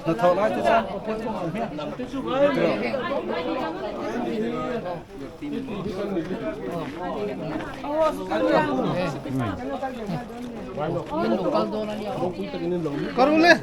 Hnathawh lai te chuan Karule.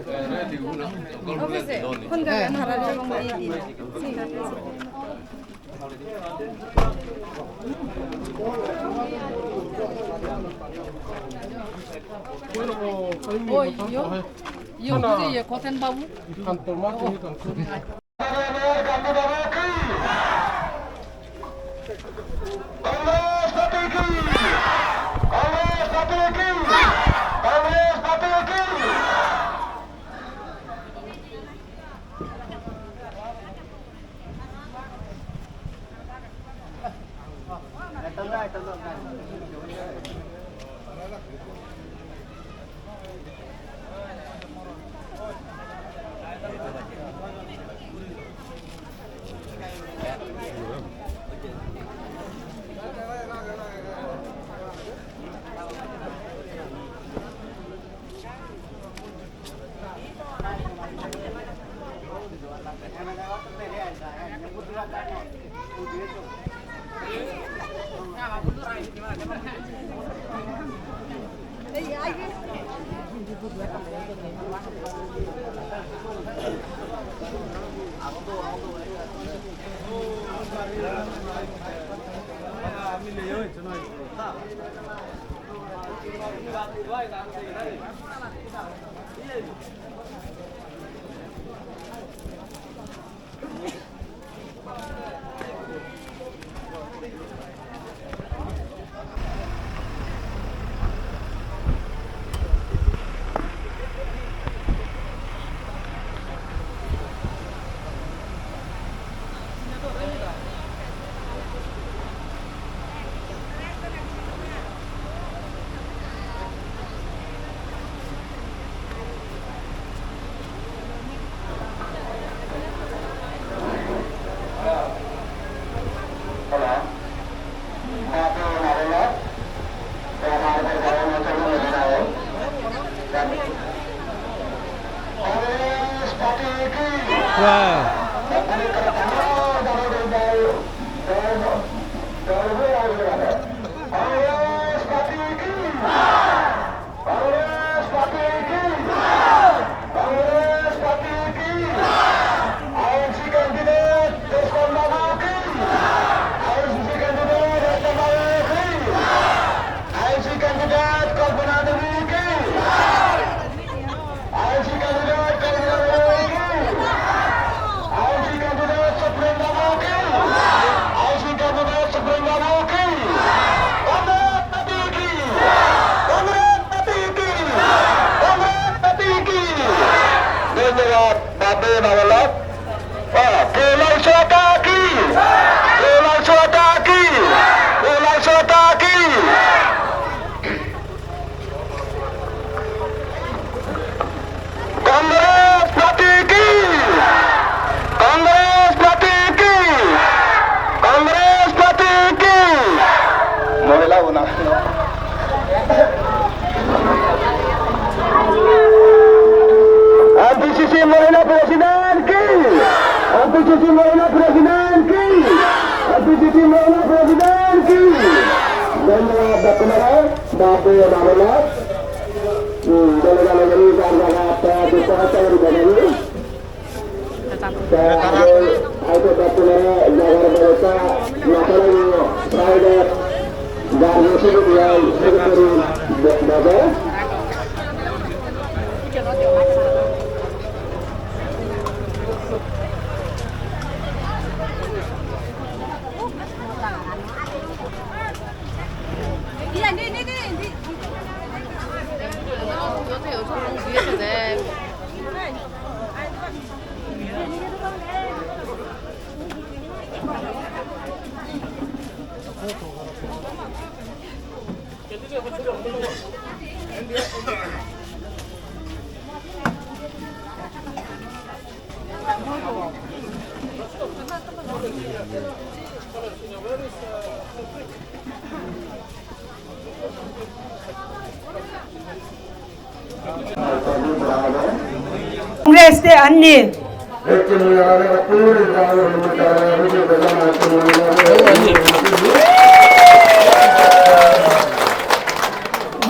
Congress te an ni.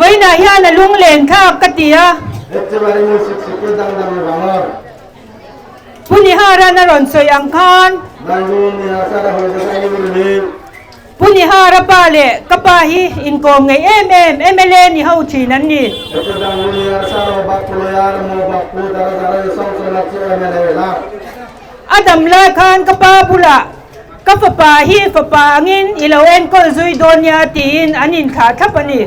Vawiinah hian a lunglen thlak ka ti a. Pu Niharan a rawn sawi ang khan. Pu Nihara pa leh ka pa hi inkawm ngei em em mla ni ho thin an ni. A dam lai khan ka pa bulah ka fapa hi fapa angin i lo enkawl zui dawn nia tiin an inthlah thlap a ni.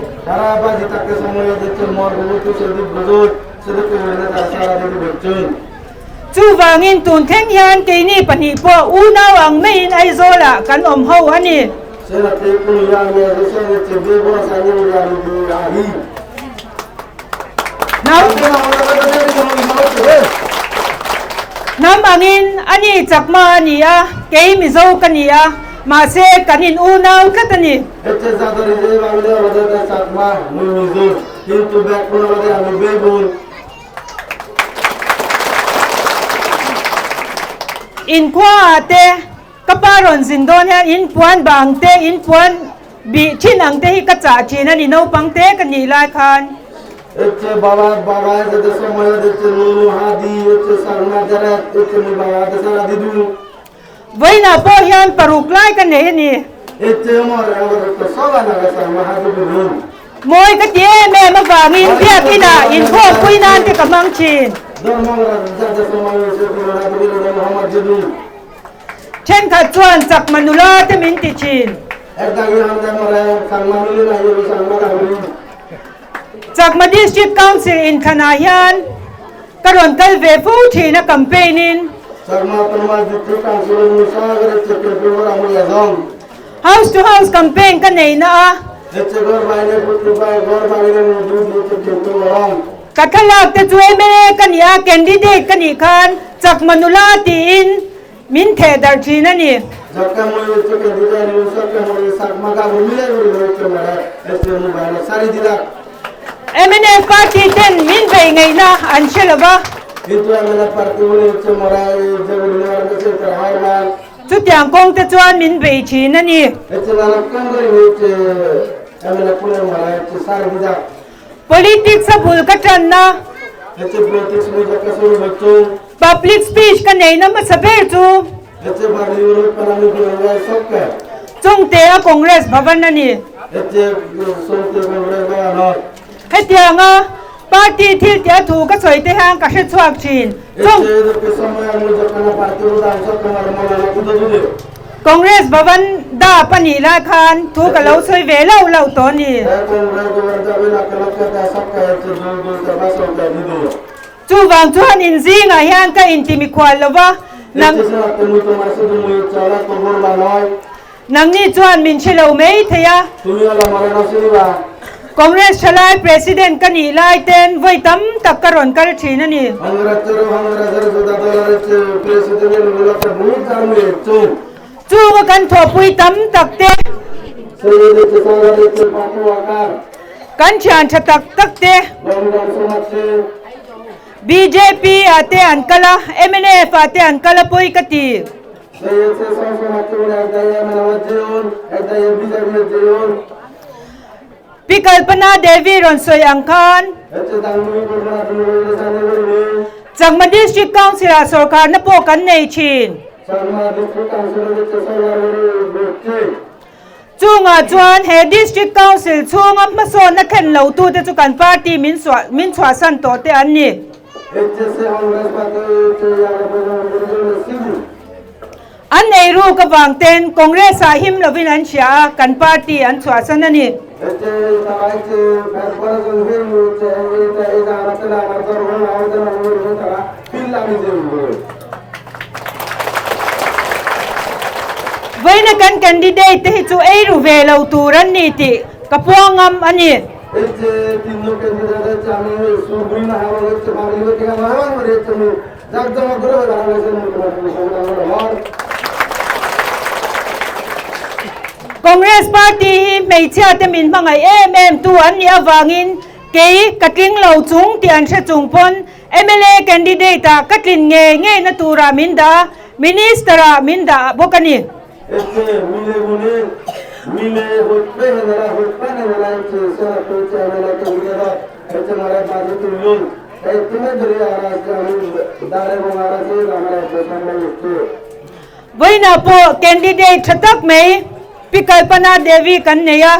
Chuvangin tun thleng hian keini pahnih pawh unau ang maiin Aizawlah kan awm ho a ni. Hnam angin ani Chakma a ni a, kei Mizo ka ni a, mahse kan in unau tlat a ni. Inkhua ah te ka pa rawn zin dawn hian in puan bang te in puan bih thin ang te hi ka chah thin a ni naupang te ka nih lai khan. Vawiinah pawh hian paruk lai ka nei a ni. Mawi ka ti em em avangin biakinah inkhawmpui nan te ka hmang thin. Thenkhat chuan chakma nula te min ti thin. Chakma District Council inthlanah hian ka rawn kal ve fo thin a campaign in. House to house campaign ka nei na a. Ka thlalak te chu mla ka nih a, candidate ka nih khan Chakma nula tiin min theh darh thin a ni. Mnf party ten min bei ngaihna an hre lo va. Chutiang kawng te chuan min bei thin a ni. Politics a bul ka tanna. Public speech ka neihna hmasa ber chu. Chungte a Congress Bhavan a ni. Hetianga party thil tih a thu ka sawi te hian ka hre chhuak thin. Chung Congress Bhavan dap a nih lai khan thu ka lo sawi ve loh loh tawh a ni. Chuvang chuan inzingah hian ka intimikhual lo va, nang Nangni chuan min hre lo mai thei a. Congress thalai President ka nih lai ten vawi tam tak ka rawn kal thin a ni. Chunga kan thawhpui tam tak te, kan thian tha tak tak te, bjp ah te an kal a, mnf ah te an kal a pawi ka ti. Pi Kalpana Devi rawn sawi ang khan Chakma District Council ah sorkarna pawh kan nei thin. Chungah chuan he District Council chhunga hmasawnna thlen lo tute chu kan party min chhuahsan tawh te an ni. An ei ruk avang ten Congress ah him lovin an hria a, kan party an chhuahsan a ni. Vawiina kan candidate te hi chu ei ru ve lo tur an ni tih ka puang ngam a ni. Congress party hi hmeichhia te min hmangaih em em tu an nih avangin kei ka tling lo chung tih an hre chung pawn mla candidate ah ka tlin ngei ngei na turah min dah a, Minister ah min dah bawk a ni. Vawiinah pawh candidate tha tak mai Pi Kalpana Devi kan nei a.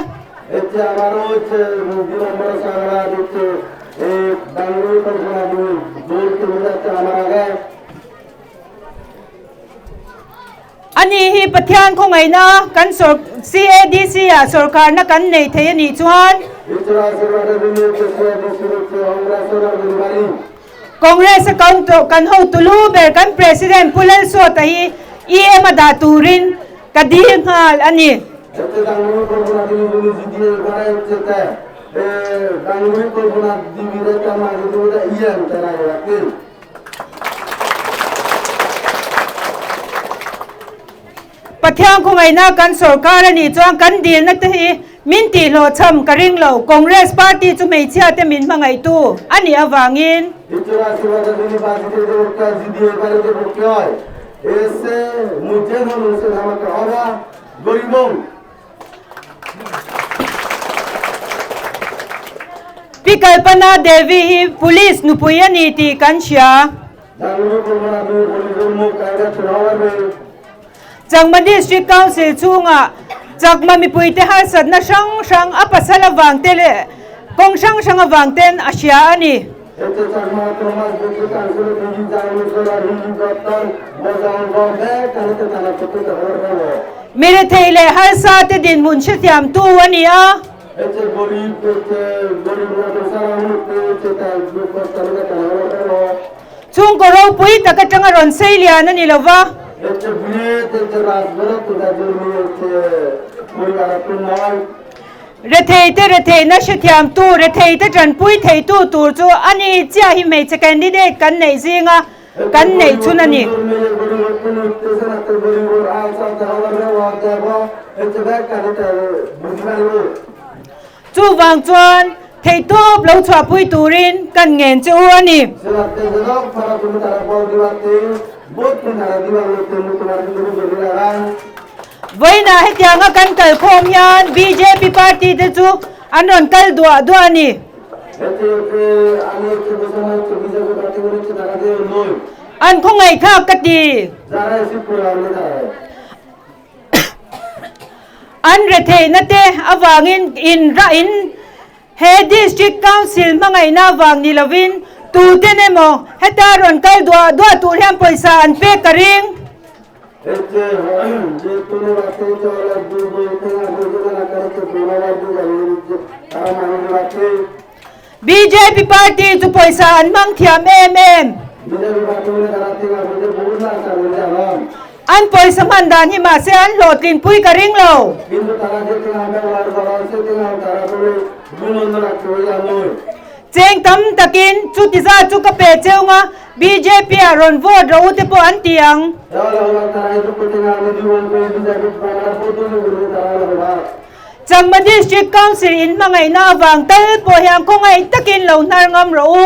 Ani hi Pathian khawngaihna kan CADC ah sawrkarna kan nei thei a nih chuan Congress a kan hotu lu ber kan President Pu Lalsawta hi EM a dah turin ka dil nghal a ni. Pathian khawngaihna kan sorkar a nih chuan kan dilna te hi min tihhlawhchham ka ring lo. Congress party chu hmeichhia te min hmangaihtu a nih avangin. Pi Kalpana Devi hi Police nupui a ni tih kan hria. Chakma District Council chhungah Chakma mipuite harsatna hrang hrang a pasal avang te leh kawng hrang hrang avang ten a hria a ni. Mi rethei leh harsa te dinhmun hrethiamtu a ni a. Chhungkaw ropui tak atanga rawn sei lian a ni lo va. Retheite retheihna hrethiamtu, retheite tanpui theitu tur chu a ni chiah hi hmeichhe candidate kan neih zinga kan neih chhun a ni. Chuvang chuan theihtawp lo chhuahpui turin kan ngen che u a ni. Vawiinah hetianga kan kalkhawm hian bjp party te chu an rawn kal duah duah a ni. An khawngaihthlak ka ti. An retheihna te avangin in rah in He District Council hmangaihna avang ni lovin tuten emaw heta rawn kal duah duah tur hian pawisa an pek ka ring. Bjp party chu pawisa an hmang thiam em em. An pawisa hman dan hi mahse an hlawhtlinpui ka ring lo. Cheng tam takin chuti zat chu ka pe cheu nga bjp ah rawn vote rawh u te pawh an ti ang. Chakma District Council in hmangaihna avang tal pawh hian khawngaih takin lo hnar ngam rawh u.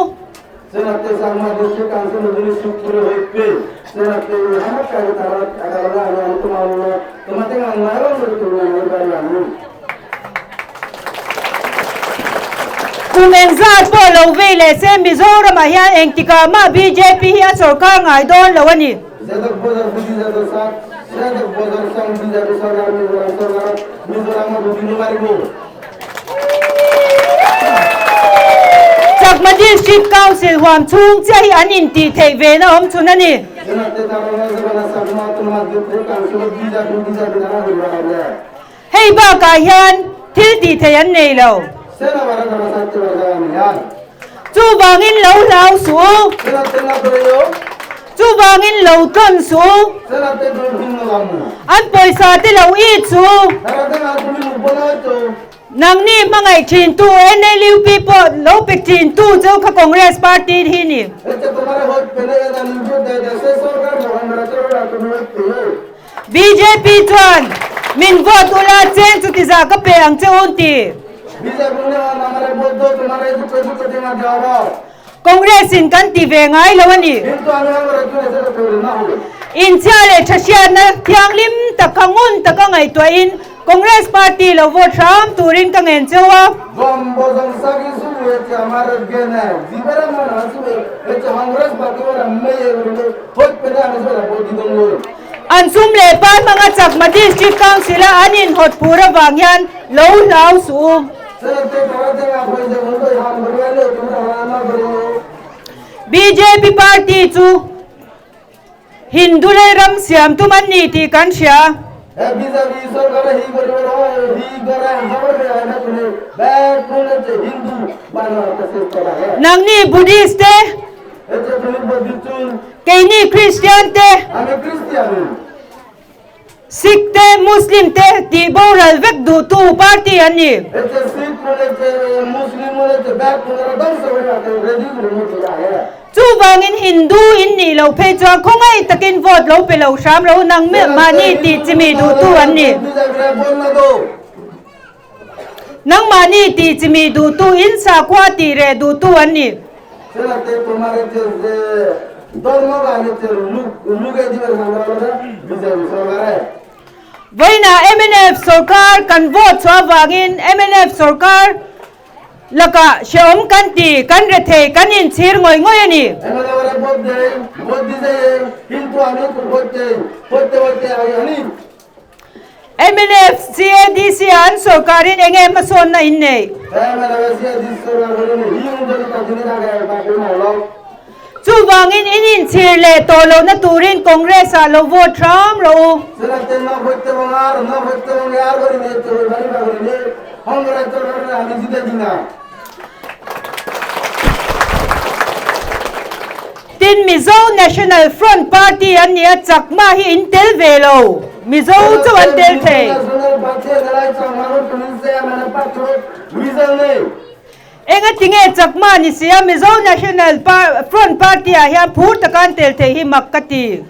Kum engzat pawh lo vei leh se Mizoramah hian engtikah mah bjp hi a sawrkar ngai dawn lo a ni. Chakma District Council huam chhung chiah hi an intih theih ve na awm chhun a ni. Hei bakah hian thil tih theih an nei lo. Chuvangin lo hlau suh u. Chuvangin lo tlawn suh u. An pawisa te lo it suh u. Nangni hmangaih thintu NLUP pawh lo pe thintu chu kha Congress party hi ni. Bjp chuan Min vote ula cheng chu ti zah ka pe ang che un ti. Congress in kan ti ve ngai lo a ni. Inchhia leh tha hriatna thianghlim tak kha ngun taka ngaihtuahin Congress party lo vote hram turin ka ngen cheu a. An sum leh pa hmanga Chakma District Council a an inhawt phur avang hian lo hlau suh u. Bjp party chu Hindu lei ram siam tum an ni tih kan hria. Nangni Buddhist te, keini Christian te, Sikh te, Muslim te tih boral vek duhtu party an ni. Chuvangin Hindu in nih loh phei chuan khawngaih takin vote lo pe lo hram lo nang mahni tih chimi duhtu an ni. Nangmahni tih chimi duhtu in sakhua tih reh duhtu an ni. Vawiinah mnf sorkar kan vote chhuah avangin mnf sorkar lakah hrehawm kan ti, kan rethei, kan inchhir ngawih ngawih a ni. Mnf CADC ah an sorkarin eng nge hmasawnna in neih? Chuvangin in inchhir leh tawh lohna turin Congress ah lo vote hram rawh u. Tin, Mizo National Front Party an nia, Chakma hi in tel ve lo, Mizo chauh an tel thei. Engatinge Chakma ni sia Mizo National Front Party ah hian phur taka an tel thei hi mak ka ti.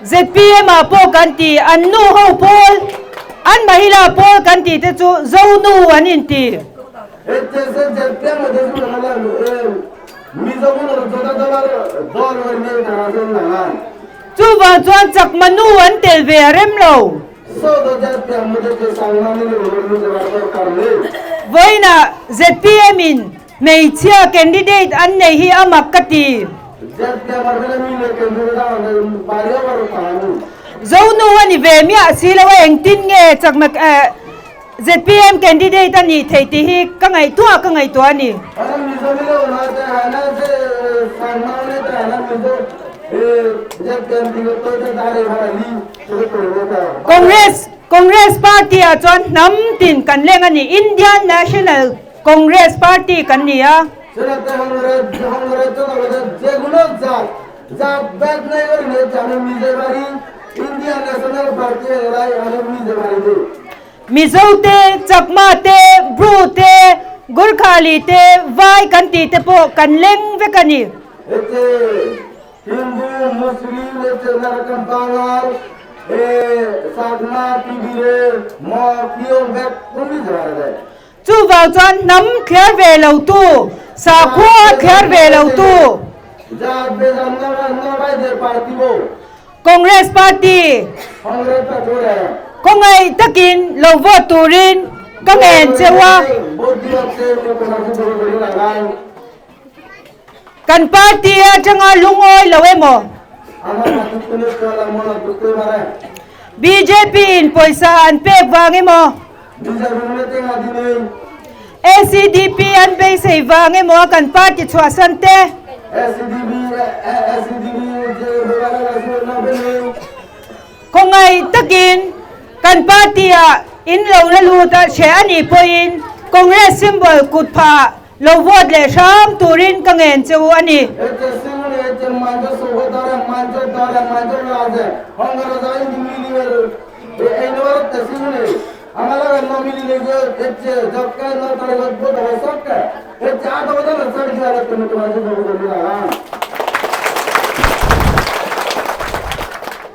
Zpm ah pawh kan ti, an nu ho pawl, an mahila pawl kan tih te chu Zonu an inti. Chuvang chuan Chakma nu an tel ve a rem lo. Vawiinah zpm in Hmeichhia candidate an nei hi a mak ka ti. Zonu a ni ve miah si lo a engtin nge chakma zpm candidate a nih theih tih hi ka ngaihtuah ka ngaihtuah a ni. Congress Congress party ah chuan hnam tin kan leng a ni Indian National Congress party kan ni a. Mizo te, Chakma te, Bru te, Gurkhali te, Vai kan tih te pawh kan leng vek a ni. Hindu, Muslim le Chenarkan Bangal e Sadhna Tibire Mo Pio Vek Pumi Jawara. Chuvang chuan hnam thliar ve lo tu, sakhua thliar ve lo tu. Congress party khawngaih takin lo vote turin ka ngen cheu a. Kan party atanga lungawi lo emaw? Bjp in pawisa an pek vang emaw? ACDP an beisei vang emaw a kan party chhuahsan te? Khawngaih takin kan party ah in lo la lut a hreh a nih pawhin Congress symbol kut phah lo vote leh hram turin ka ngen che u a ni.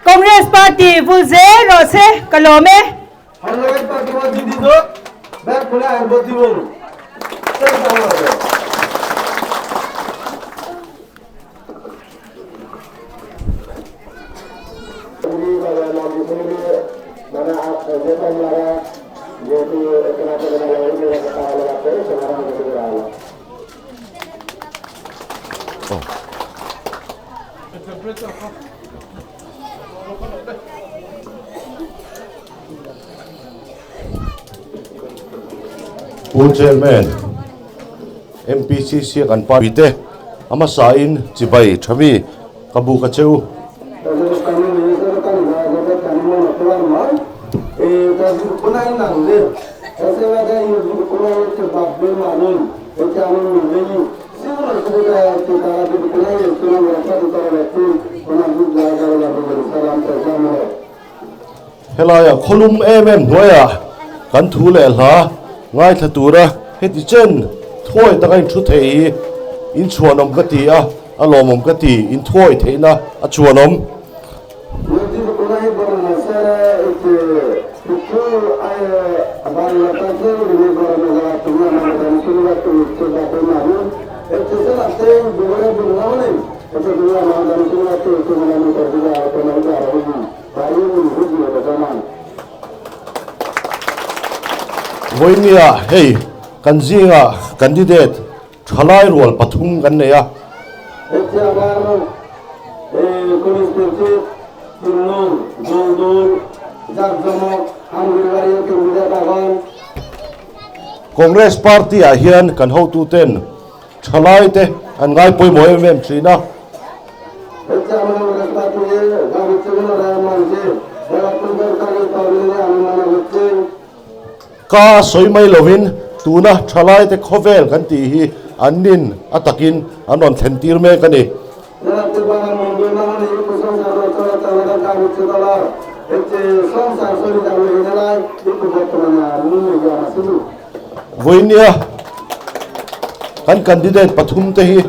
Congress party vul zel rawh se ka lawm e. Pu Chairman, MPCC kan party te a hmasa in chibai tha mi ka buk a che u. Helaia khawlum em em hnuaiah kan thu leh hla ngaithla tura heti chen thuai taka in thu thei hi in chhuanawm ka ti a, a lawmawm ka ti, in thuai theihna a chhuanawm. Vawinia hei kan zingah candidate thalai rual pathum kan nei a. Congress party ah hian kan hotuten Thalai te an ngai pawimawh em em thin a. Ka a sawi mai lovin tuna thalai te khawvel kan tih hi an nin a takin an rawn thlen tir mek a ni. Vawinia kan candidate pathum te hi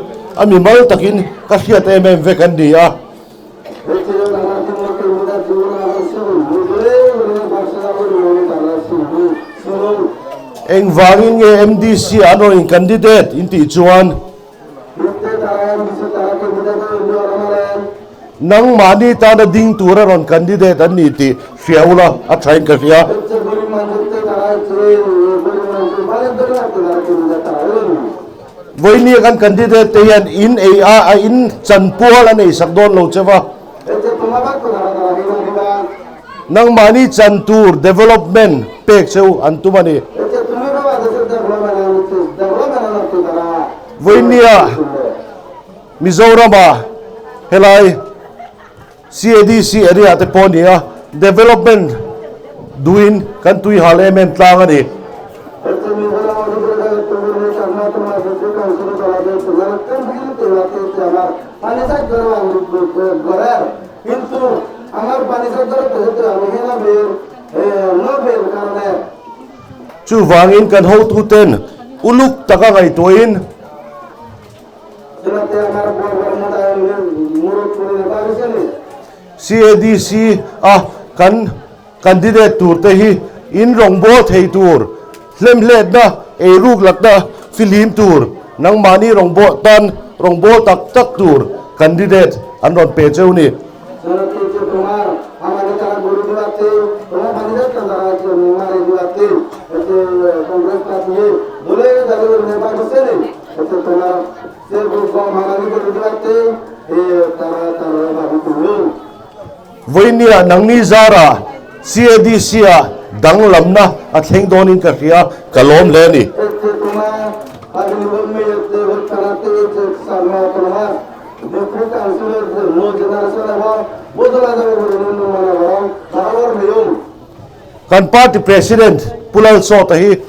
a mimal takin ka hriat em em vek an ni a. Engvangin nge MDC ah an rawn in candidate in tih chuan Nangmahni tana ding tura rawn candidate an ni tih hria ula a thain ka hria. Vawinia kan candidate te hian in ei a a in chanpual an ei sak dawn lo che va. Nangmahni chan tur development pek cheu an tum a ni. Vawinia Mizorama helai CADC area te pawh a ni a, development duhin kan tui hal em em tlang a ni. Chuvangin kan hotuten uluk taka ngaihtuahin. CADC a kan candidate tur te hi in rawngbâwl thei tur, hlemhletna, eiruk lakna fihlim tur, nangmahni rawngbâwl tan rawngbâwl tak tak tur candidate an rawn pe cheu ni. Vawinia nangni zara CADC ah danglamna a thleng dawnin ka hria, ka lawm hle a ni. Kan party president Pu Lalsawta hi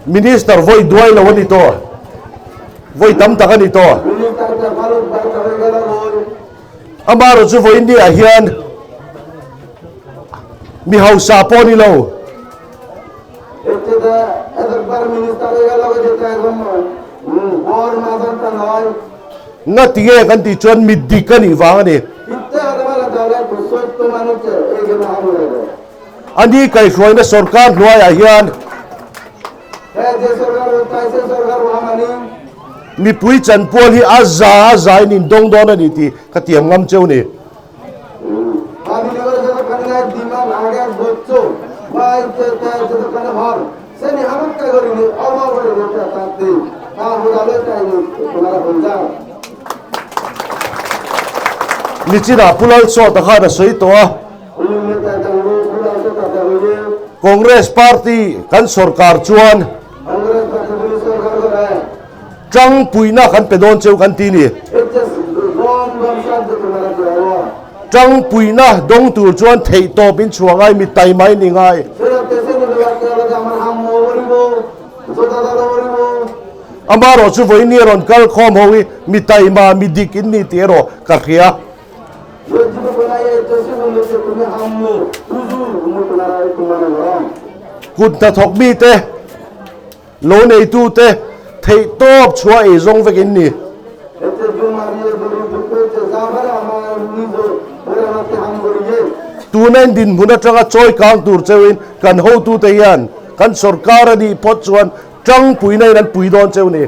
Minister vawi duai lo a ni tawh, vawi tam tak a ni tawh. Amaherawhchu vawi India ah hian. Mi hausa pawh ni lo. Ngati nge kan tih chuan mi dik a nih vang a ni. A ni kaihhruaina sorkar hnuaiah hian mipui chanpual hi a za a za in indawng dawn a ni tih ka tiam ngam cheu ni. Nichinah Pu Lalsawta khan a sawi tawh a, Congress party kan sorkar chuan Tangpuina kan pe dawn cheu kan ti ni. Tangpuina dawng tur chuan theihtawp in chhuah ngai, mi taima in ni ngai. Amaherawh chu vawiin a rawn kal khawm ho hi mi taima, mi dik in ni tih erawh ka hria. Kut hnathawk mite. Lo neitute theihtawp chhuah ei zawng vek in ni. Tuna in dinhmun atanga chawi kang tur cheuhin kan hotute hian kan sorkar a nih phawt chuan tangpuina in an pui dawn cheu ni.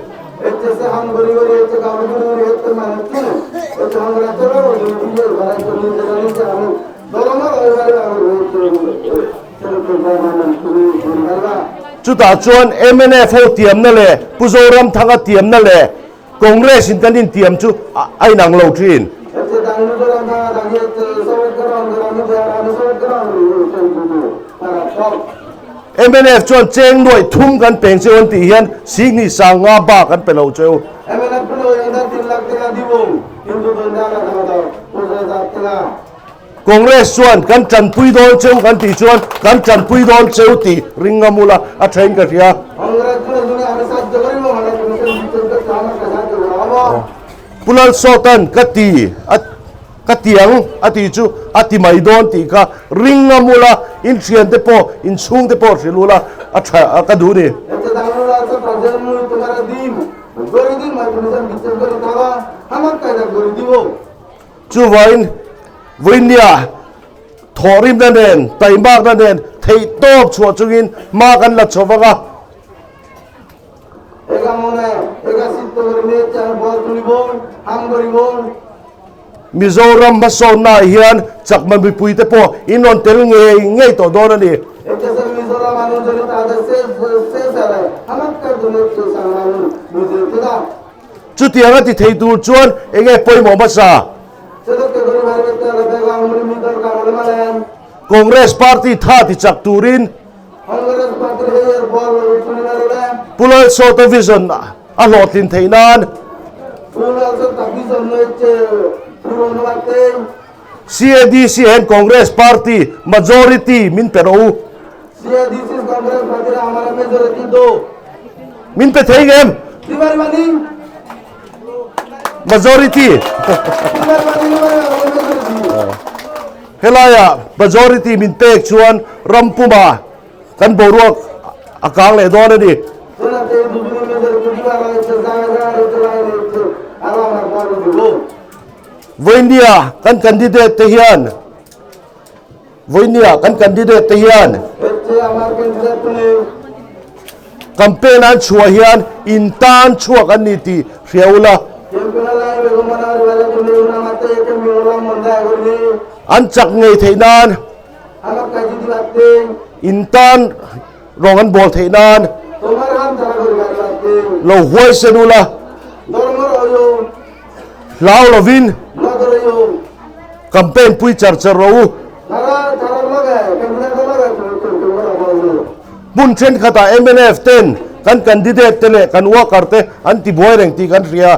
Chutah chuan mnf ho tiamna leh Pu Zoramthanga tiamna leh Congress in kan intiam chu a inang lo thin. Mnf chuan cheng nuaih thum kan peng cheu an tih hian Singhnih Sanga bak an pe lo cheu. Congress chuan kan tanpui dawn cheu kan tih chuan kan tanpui dawn cheu tih ring ngam ula a tha in ka hria. Pu Lalsawtan ka ti a ka ti ang a tih chu a ti mai dawn tih kha ring ngam ula in thian te pawh in chhung te pawh hrilh ula a tha ka duh ni. Chuvain vawinia thawhrimna nen, taimakna nen theihtawp chhuah chungin hma kan la chho vang a. Mizoram hmasawnnaah hian chakma mipuite pawh in rawn tel ngei ngei tawh dawn a ni. Chutiang a ti thei tur chuan eng nge pawimawh hmasa? Congress party tha ti chak turin Pu Lalsawta vision a hlawhtlin theih nan CADC hian Congress party majority min pe rawh u. Min pe thei ngem? Majority. Helaia majority min pek chuan ram puma kan boruak a kang leh dawn a ni. Vawinia kan candidate te hian Vawinia kan candidate te hian campaign an chhuah hian in tan chhuak an ni tih hria ula. An chak ngei theih nan in tan rawng an bawl theih nan lo huaisen ula. Hlau lovin campaign pui char char rawh u. Hmun thenkhatah mnf ten kan candidate te leh kan worker te an ti buai reng tih kan hria.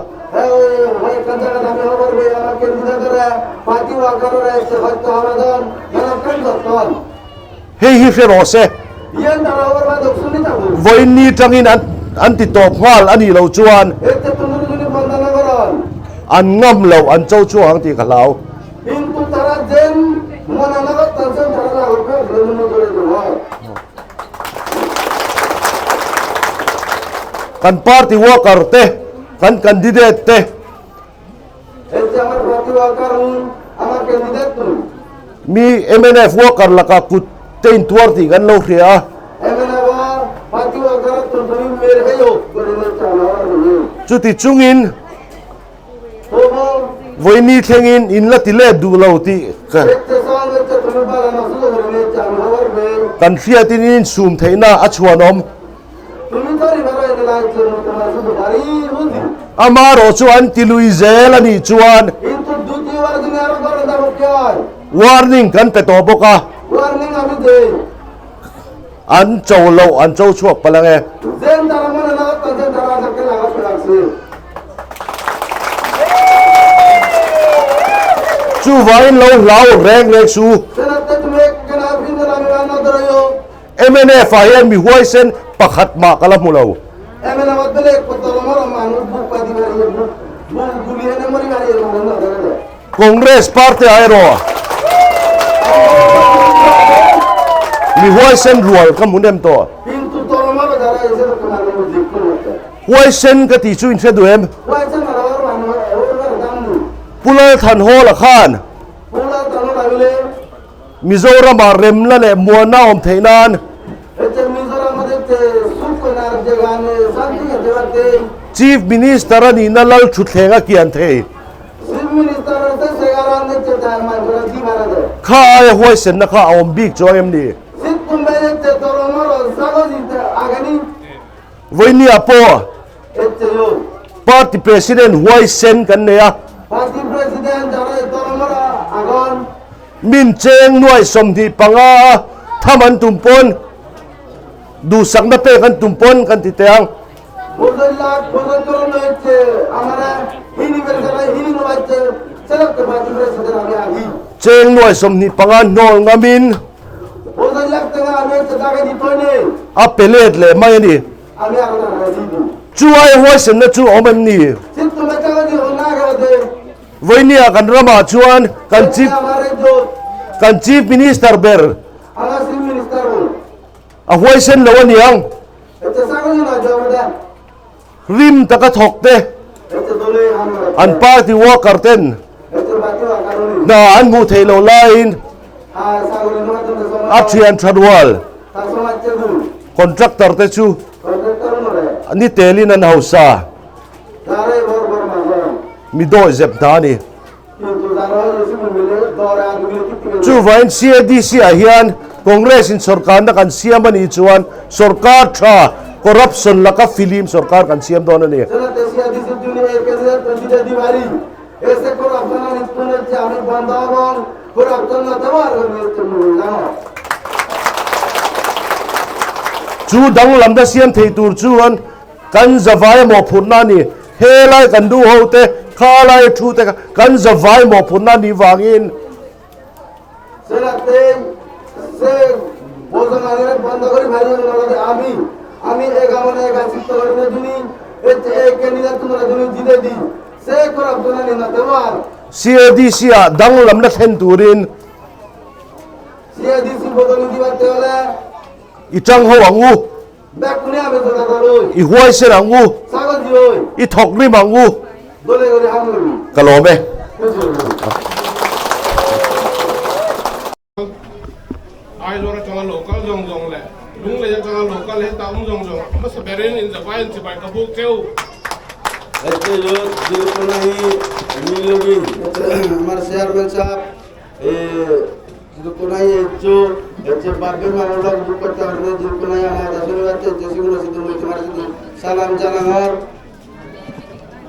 Hei hi hre rawh se. Vawiin ni tangin an ti tawp nghal a nih loh chuan an ngam loh an cho chhuak ang tih ka hlau. Kan party worker te, kan candidate te. Mi mnf worker lakah kut te intuar tih kan lo hria a. Chuti chungin Vawiini thlengin in la ti let duh lo tih kan hriatin in insum theihna a chhuanawm. Amaherawh chu an ti lui zel a nih chuan warning kan pe tawh bawk a, an cho loh an cho chhuak palh ang e. Chuvangin lo hlau reng reng su. Mnf ah hian mi huaisen pakhat mah ka la hmu lo. Congress party ah erawh mi huaisen rual ka hmu nem tawh. Huaisen ka tih chu in hre duh em? Pu Lalthanhawla khan Mizoramah remna leh muanna a awm theih nan Chief Minister a nihna lal thutthleng a kian thei. Kha aia huaisenna kha a awm bik chuang em ni? Vawinia pawh Party President huaisen kan nei a. Min cheng nuai 25 a tham an tum pawn duhsakna pek an tum pawn kan ti teh ang. Cheng nuai 25 hnawl ngamin a pe let leh mai a ni. Chu ai huaisenna chu a awm em ni? Vawinia kan ramah chuan kan chief kan chief minister ber a huaisen lo a niang. Rim taka thawk te an party worker ten hna an hmuh theih loh laiin a thian tha rual contractor te chu ni telin an hausa. Mi dawi zep hna a ni. Chuvangin CADC ah hian Congress in sorkarna kan siam a nih chuan sorkar tha corruption laka filim sorkar kan siam dawn a ni. Chu danglamna siam thei tur chuan Kan zavai mawhphurhna a ni. Helai kan duh ho te, kha lai thu te kha kan zavai mawhphurhna a nih vangin. CADC ah danglamna thlen turin. I tang ho ang u. I huaisen ang u. I thawk rim ang u. Ka lawm e. Aizawl atanga lo kal zawng zawng leh Lunglei atanga lo kal heta awm zawng zawng hmasa berin in zavai in chibai ka buk cheu.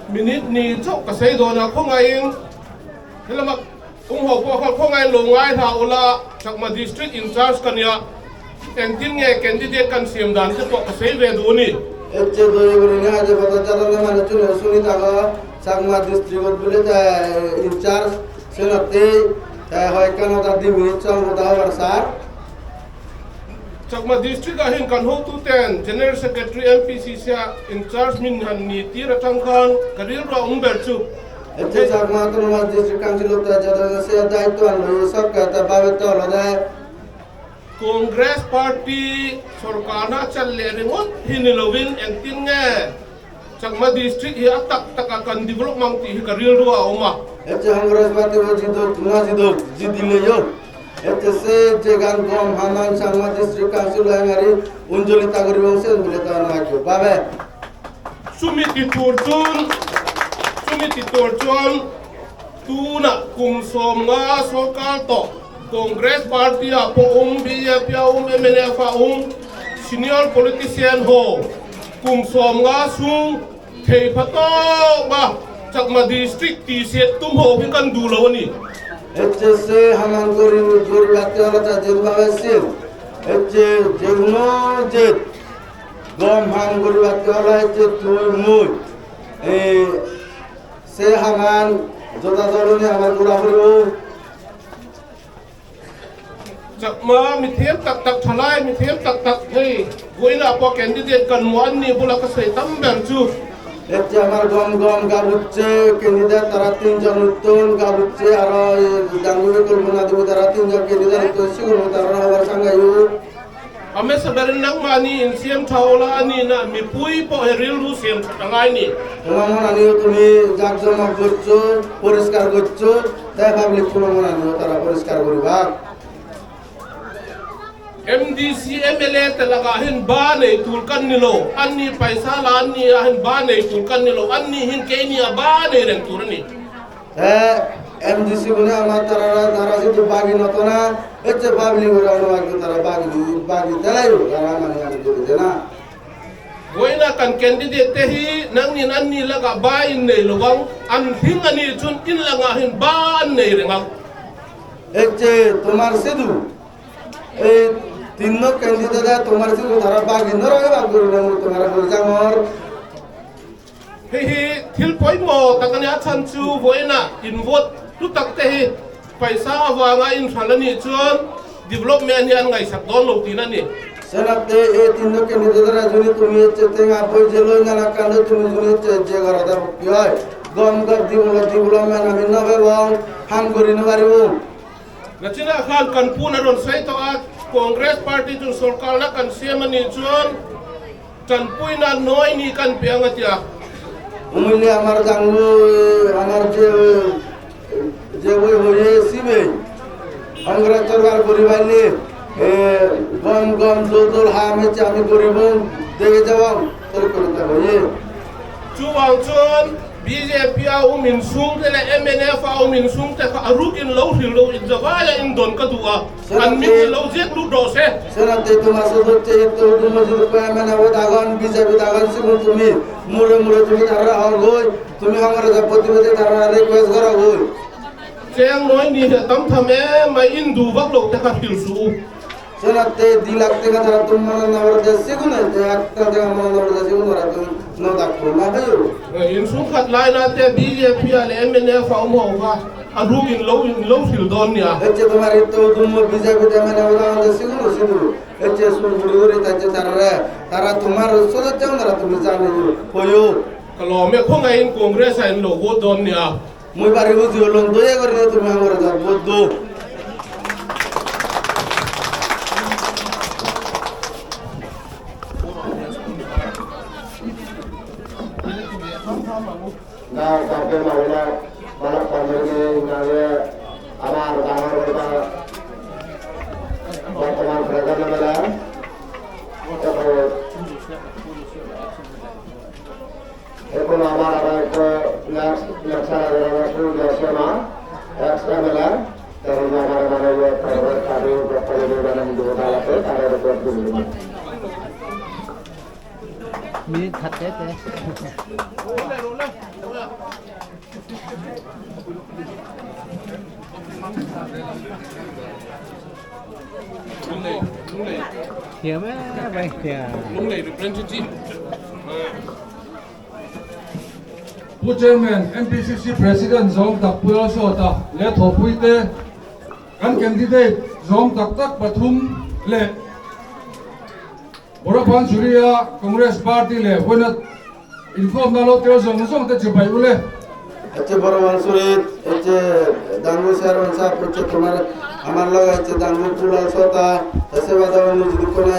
Minute ni chauh ka sei dawn a, khawngaihin helama um ho pawh kha khawngaihin lo ngai hlah ula, Chakma District in charge ka nia, engtin nge candidate kan siam dan te pawh ka sei ve duh a ni. Chakma District ah hian kan hotu ten General Secretary MPCC ah in charge min han ni tir atang khan ka rilru a awm ber chu. Congress Party sorkarna a chan leh ringawt hi ni lovin engtin nge? Chakma District hi a tak taka kan develop mang tih hi ka rilru a awm a. Heti Congress Party ho zidawk na zidawk zidile yo heti se jegan gom haman Chakma District Council hengari unjoli tagori bong se bile ta na kyo babe. Chumi ti tur chuan chumi ti tur chuan tuna kum 50 sorkar tawh Congress Party ah pawh awm, bjp a awm, mnf a awm, senior politician ho kum 50 chhung thei pha tawp a, Chakma District tih siat tum ho hi kan duh lo a ni. HSC haman gori gori ate ala ta jen ba sil H jegno jet gom ham gori ate ala H তুই মুই এই সে হামান যথা জলনি আমার গুড়া করিব। Chakma mi thiam tak tak thalai mi thiam tak tak hei vawiinah pawh candidate kan hmuh an nih bula ka sawi tam ber chu. হচ্ছে আমার গম গম গাবুচ্ছে ক্যান্ডিডেট তারা তিনজন উত্তম গাবুচ্ছে আর ডাঙ্গুবে কল্পনা দেব তারা তিনজন ক্যান্ডিডেট উত্তম সিগুলো তারা হবার সাঙ্গাইউ। A hmasa berin nangmahni insiam tha aw la a nihna mipui pawh he rilru siam that a ngai ni. তোমার মনে তুমি জাঁকজমক করছো পরিষ্কার করছো তাই পাবলিক তোমার মনে তারা পরিষ্কার করবা। MDC mla te lakah hian ba nei tur kan ni lo, an ni paisa la an ni ah hian ba nei tur kan ni lo, an ni hian keini a ba nei reng tur a ni. হ্যাঁ MDC গুনে আমার তারা তারা যদি বাগি নত না হচ্ছে পাবলিক ওরা তারা বাগি বাগি তেলাই তারা মানে আমি করেছে না। Vawiina kan candidate te hi nangnin an ni lakah ba in nei lo ang, an hling a nih chuan in langah hian ba an nei reng ang. হচ্ছে তোমার সিধু এই তিন ক্যান্ডিডেট তোমার সিধু তারা বাগি নরকে বাগ করি তোমার জামর। Hei hi thil pawimawh tak a nia, a chhan chu vawiina in vote hlu tak te hi paisa avanga in hral a nih chuan development hi an ngaihsak dawn lo tih na a ni. সেনাতে এই তিন ক্যান্ডিডেটরা যদি তুমি হচ্ছে তেঙ্গা পয়সা লই না কান্দে তুমি যদি হচ্ছে যে ঘরে কি হয় গম গম ডেভেলপমেন্ট আমি নবে হাম করি না পারিব। Nachina khan kan pun a rawn sawi tawh a, Congress Party chu sorkarna kan siam a nih chuan tanpuina nawi ni kan pe ang a ti a. মূল্যে আমার জাঙ্গু আমার যে যে ওই হয়ে সিবে কংগ্রেস সরকার করি পাইলে গম গম জোল হাম হচ্ছে আমি করিব দেখে যাব তোর করতে হয়ে। Chuvang chuan BJP a awm insung te leh MNF a awm insung te kha a ruk in lo hril lo in zavai a in dawn ka duh a, an min in lo ziak lut rawh se. সেনাতে তোমার শুধু হচ্ছে MNF দাগন BJP দাগন সিগুন তুমি মুড়ে মুড়ে তুমি তারা হর গই তুমি কংগ্রেস প্রতিবেদী তারা রিকোয়েস্ট করো গই। Cheng nawi ni hi a tam tham em mai in duh vak lo te kha hril suh u. সেনাতে 2 লাখ টাকা তারা তোমার নাম্বার সিগুন একটা টাকা আমার নাম্বার সিগুন ওরা তুমি ন ডাক্তার না হয়ে। Insung khat lai na te BJP a leh MNF a awm ho kha a ruk in lo in lo hril dawn nia. হচ্ছে তোমার তো তুমি বিজেপি মানে ওরা সিগুন সিগুন হচ্ছে সুরগুড়ি করে তাচ্ছে তারা তারা তোমার সদস্য তারা তুমি জানি হইও। Ka lawm e khawngaih in Congress a in lo vote dawn nia. মুই বাড়ি বুঝি হলাম দয়া করে তুমি আমার বদ্ধ। আমার বর্তমান প্রধান মেলা এখন আমার আবার একটা এক্সট্রা মেলা তখন আমার মানে আছে তাদের উপর Lunglei representative. Pu Chairman, MPCC President Zom Tak Puyol Sota le Thopui te kan candidate Zom Tak Tak Pathum le Borapan Suria Congress Party le Wenat inform na lo tel zong zong te chibai ule. হচ্ছে বড় মনসুরিত হচ্ছে দাঙ্গু chairman সাহেব হচ্ছে তোমার আমার লগে হচ্ছে দাঙ্গু কুড়াল সতা তাসে বাদা যদি কোনো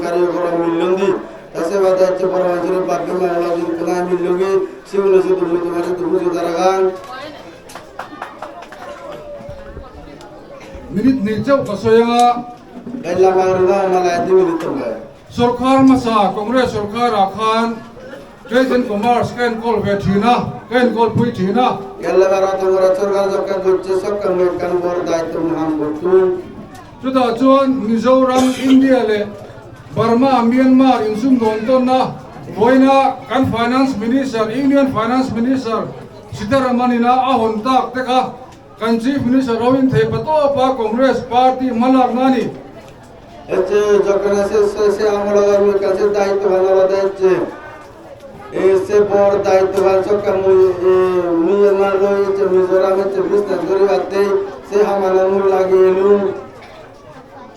কারিগর মিলন দি তাসে বাদা হচ্ছে বড় Mansuri Minute hnih chauh ka sawi ang a. Sorkar hmasa Congress sorkarah khan Trade and Commerce ka enkawl ve thin a, ka enkawl pui thin a. Chutah chuan Mizoram, India leh Burma, Myanmar insumdawn tawnna vawiina kan Finance Minister, Union Finance Minister Sitharaman ina a hawn tak te kha kan Chief Minister Rohin Theipatawpa Congress Party hmalakna a ni.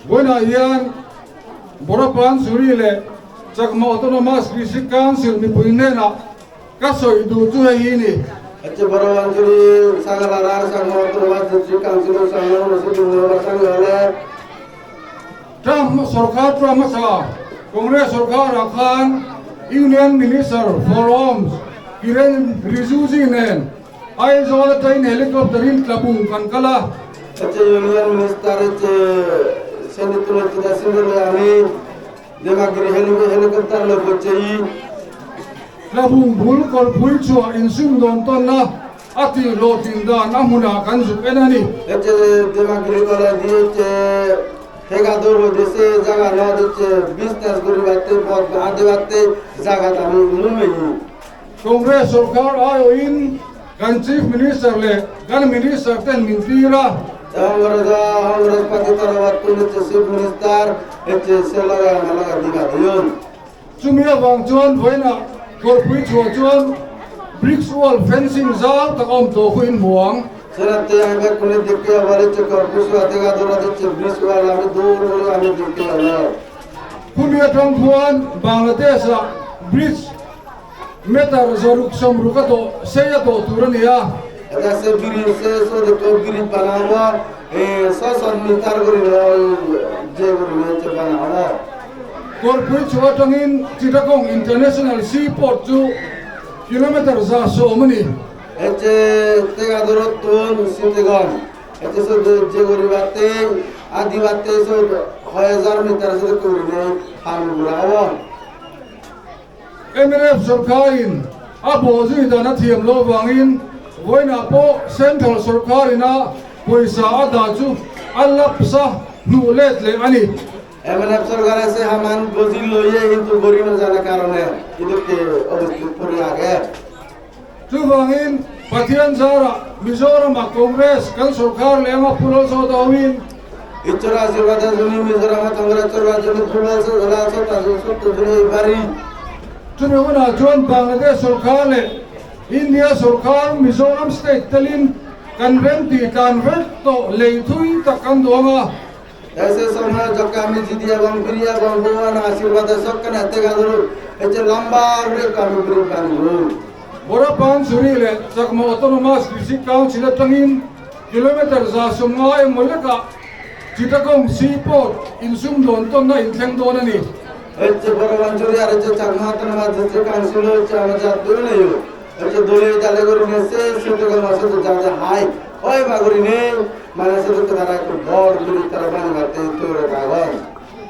Vawiinah hian Borapansuri leh Chakma Autonomous District Council mipui hnenah ka sawi duh chu hei hi a ni. Trump sorkar Trump hmasa Congress sorkarah khan Union Minister for Homes Kiren Rijuju nen Aizawl atangin helicopter in Tlabung kan kal a. Tlabung bul kawlpui chhuah insumdawn tawnna a tih hlawhtlin dan a hmunah kan zuk en a ni. Congress sorkar aiawhin kan Chief Minister leh kan Minister ten min tir a. Chumi avang chuan vawiinah kawrpui chhuah chuan bricks wall fencing zau tak a awm tawh khu in hmu ang. Khumi atang khuan Bangladesh-ah bridge meter 660 a tawh sei a tawh tur a ni a. Kawrpui chu atangin Chittagong International Seaport chu kilometer 110 a ni. Mnf sorkarin a bawhzui dan a thiam loh avangin vawiinah pawh Central sorkarin a pawisa a dah chu a lapse a hnuh let leh a ni. Chuvangin Pathian zarah Mizoramah Congress kan sorkar leh anga Pu Lalzawta hoin Chumi hunah chuan Bangladesh sorkar leh India sorkar Mizoram state telin kan rem tih tlan vek tawh lei thui tak kan duang a. Borapansuri leh Chakma Autonomous District Council atangin Kilometre 150 emaw lekah Chittagong Seaport insumdawn tawnna inthleng dawn a ni.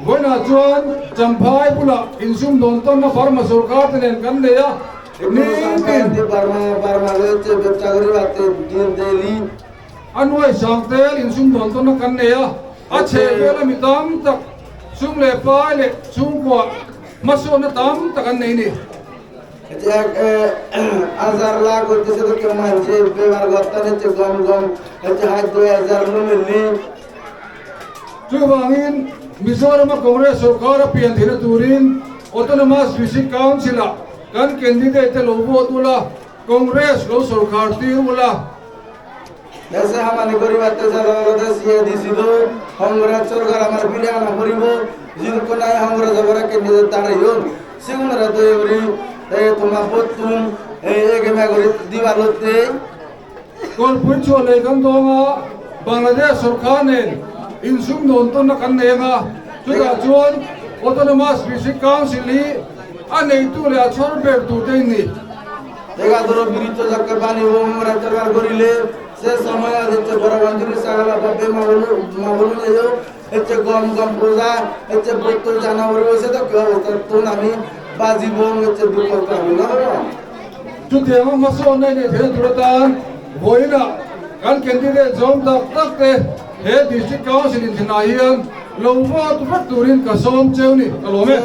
Vawiinah chuan Champhai bulah insumdawn tawnna Burma sorkar te nen kan nei a, nitin. A nuai sang tel insumdawn tawnna kan nei a, a chheh vela mi tam tak sum leh pai leh chhungkua hmasawnna tam tak an nei a ni. Chuvangin Mizorama Congress sorkar a pian theihna turin Autonomous District Council-ah kan candidate te lo vote ula, Congress lo sorkar tir ula. Kawlpui chhuah lei kan dawng a, Bangladesh sorkar nen insumdawn tawnna kan nei ang a, chutah chuan Autonomous District Council hi. A neitu leh a chhawr ber turte in ni. Chutianga hmasawnna i neih theihna tur atan vawiinah kan candidate zawm tak tak te he District Council inthenah hian lo vote vek turin ka sawm cheu ni, ka lawm e.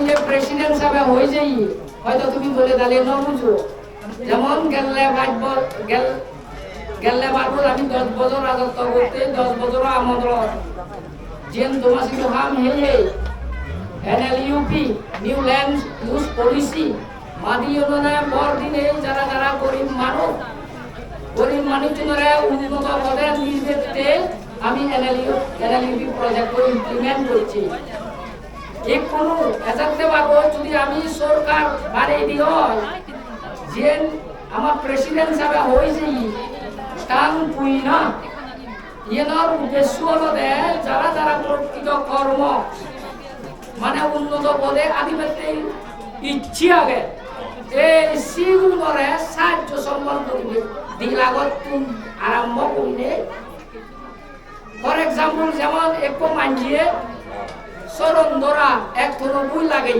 মুই প্রেসিডেন্ট সাহেব হয়ে যাই হয়তো তুমি বলে দালে ন বুঝো। যেমন গেলে বাজব গেল গেলে পারবো আমি 10 বছর রাজত্ব করতে 10 বছর আমন্ত্র যেন তোমার সিধু হাম হে NLUP new land use policy মাদি বর দিনে যারা যারা গরিব মানুষ গরিব মানুষজনেরা উন্নত পদে নিজেতে আমি এনএলইউপি প্রজেক্ট করে ইমপ্লিমেন্ট করছি। এক কোনো এজাতে পারবো যদি আমি সরকার বাড়িয়ে দিই হয় যে আমার প্রেসিডেন্ট সাহেব হয়েছে টাং পুই না ইয়েনার উদ্দেশ্য হলো যারা যারা প্রকৃত কর্ম মানে উন্নত পদে আদিবাসী ইচ্ছে আগে এই সিগুণরে সাহায্য সম্বল করিবে দিলাগত তুম আরম্ভ করিনে। ফর এক্সাম্পল যেমন এক মানজিয়ে সরণ ধরা এক থনো বই লাগে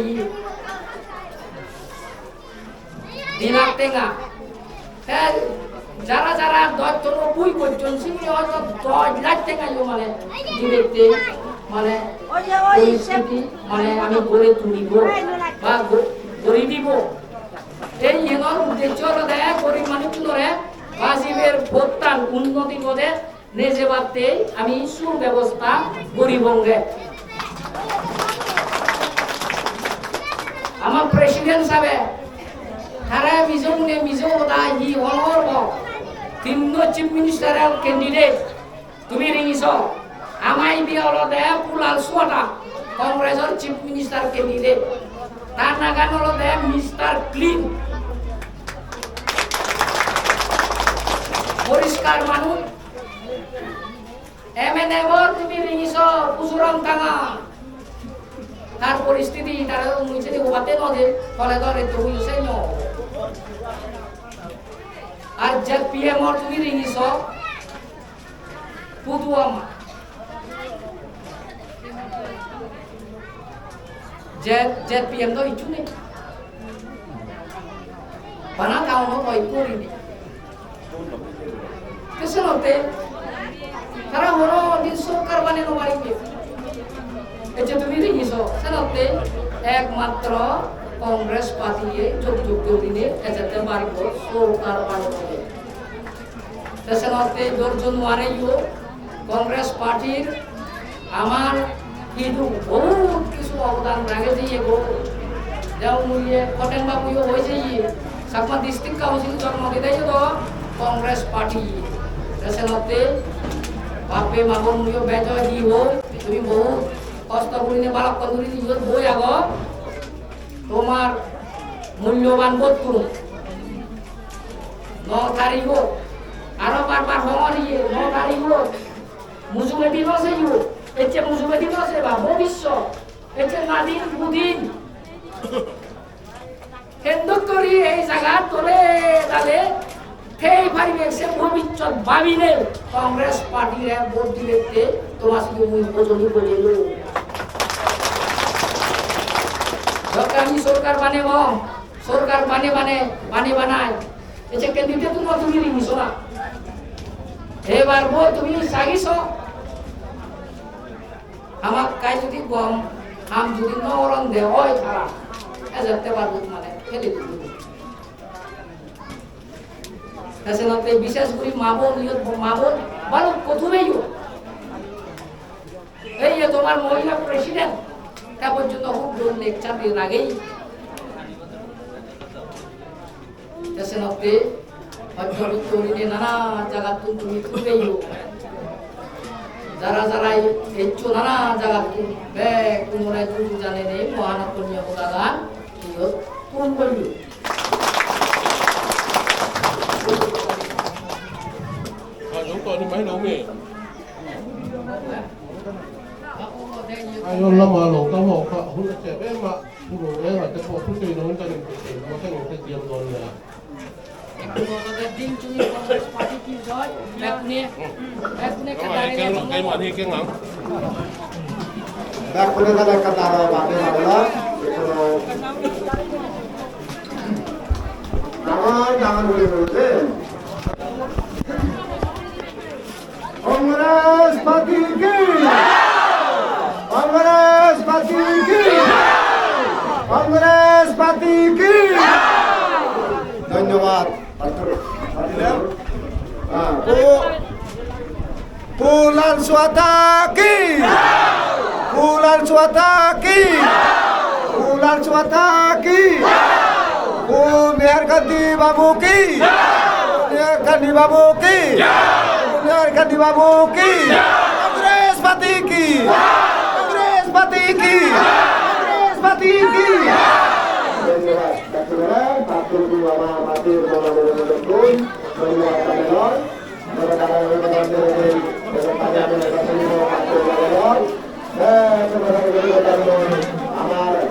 2 লাখ টাকা, যারা যারা 10 থনো বই করছেন সেগুলি হয়তো 10 লাখ টাকা মানে দিবে মানে পরিস্থিতি মানে আমি গড়ে তুলিব বা গড়ে দিব। এই ইয়ের উদ্দেশ্য হলো দেয় গরিব মানুষজনরে বাজিবের ভোটটান উন্নতি করে নিজে বাড়তে আমি সুব্যবস্থা গরিবঙ্গে। আমার প্রেসিডেন্ট সাহেব তারা মিজো মিজো দা হি অনর তিন chief minister candidate তুমি রিঙিছ আমাই বিয়া হলো দে পুলাল সোয়াটা কংগ্রেসের chief minister candidate তার নাগান হলো দে মিস্টার ক্লিন পরিষ্কার মানুষ। এম এন এমর তুমি রিঙিছ পুজুরম টাঙা তার পরিস্থিতি তারা মুছে ওবাতে নদে ফলে ধরে তো হইছে ন। আর যে পিএম তুমি রিঙিছ পুতুয়ামা যে পিএম তো ইচ্ছু নেই বানা কাউনো কই করিনি কেসনতে তারা হলো দিন সরকার বানানো পারিবে। এই যে তুমি রিঙিছ সেনতে একমাত্র কংগ্রেস পার্টি যোগ যোগ্য দিনে এজাতে পারিব সরকার বানানো। সেনতে দর্জন ওয়ারে কংগ্রেস পার্টির আমার কিন্তু বহুত কিছু অবদান রাখে দিয়ে গো। যেমন ইয়ে কটেন বাবু হয়েছে ইয়ে চাকমা ডিস্ট্রিক্ট কাউন্সিল জন্ম দিতে তো কংগ্রেস পার্টি। সেনতে বাপে মাগর মুইও বেজ দি হো তুমি বহুত কষ্ট করিনে বালক কন্দুরি ইয়ত বই আগ তোমার মূল্যবান বোধ করুন 9 তারিখ আরো বারবার হওয়ার ইয়ে 9 তারিখ মুজুমেদি নসে you এতে মুজুমেদি নসে বা ভবিষ্যৎ এতে নাদিন বুদিন কেন্দ্র করি এই জায়গা তোলে তাহলে সেই পারিবে সে ভবিষ্যৎ ভাবিলে কংগ্রেস পার্টির ভোট দিলে তোমার শুধু মুই বোঝনি বলে আমি সরকার বানে সরকার বানে বানে বানে বানায় এতে কেন্দ্রিতে তোমার তুমি রিমিস না এবার বো তুমি সাগিস আমার কাই যদি গম আম যদি নরম দে হয় তারা এজাতে পারবো মানে ফেলে দিব। বিশেষ করে মা বোন মা বোন ভালো প্রথমেই এই যে তোমার মহিলা প্রেসিডেন্ট তা পর্যন্ত খুব লেকচার দিয়ে লাগেই। নানা জায়গা তুমি তুলেই যারা যারা এচ্ছু নানা জায়গা ব্যাগ তোমরা তুমি জানে নেই মহানকনীয় গান পূরণ করবি। Ayon lama lo ka mo ka hun che be ma puro e ma te po tu te no ta ni te mo ta ni te diam don la Congress party কি? কংগ্রেস পার্টি কি? Party কি? ধন্যবাদ। Pulan Suataki! Pulan Suataki! Pulan Suataki! ও মেহরকান্দি বাবু কি? মেহরকান্দি বাবু কি? মেহরকান্দি বাবু কি? কংগ্রেস পার্টি কি? কংগ্রেস পার্টি কি? কংগ্রেস পার্টি কি? ধন্যবাদ। আমার